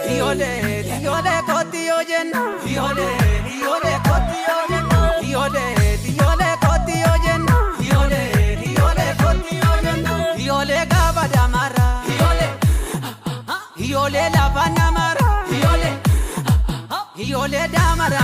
Iyyoolee iyyoolee kootti yoo jenna. Iyyoolee iyyoolee kootti yoo jenna. Iyyoolee iyyoolee kootti yoo jenna. Iyyoolee iyyoolee kootti yoo jenna. Iyyoolee gaafa damara. Iyyoolee iyyoolee lafa namara. Iyyoolee iyyoolee damara.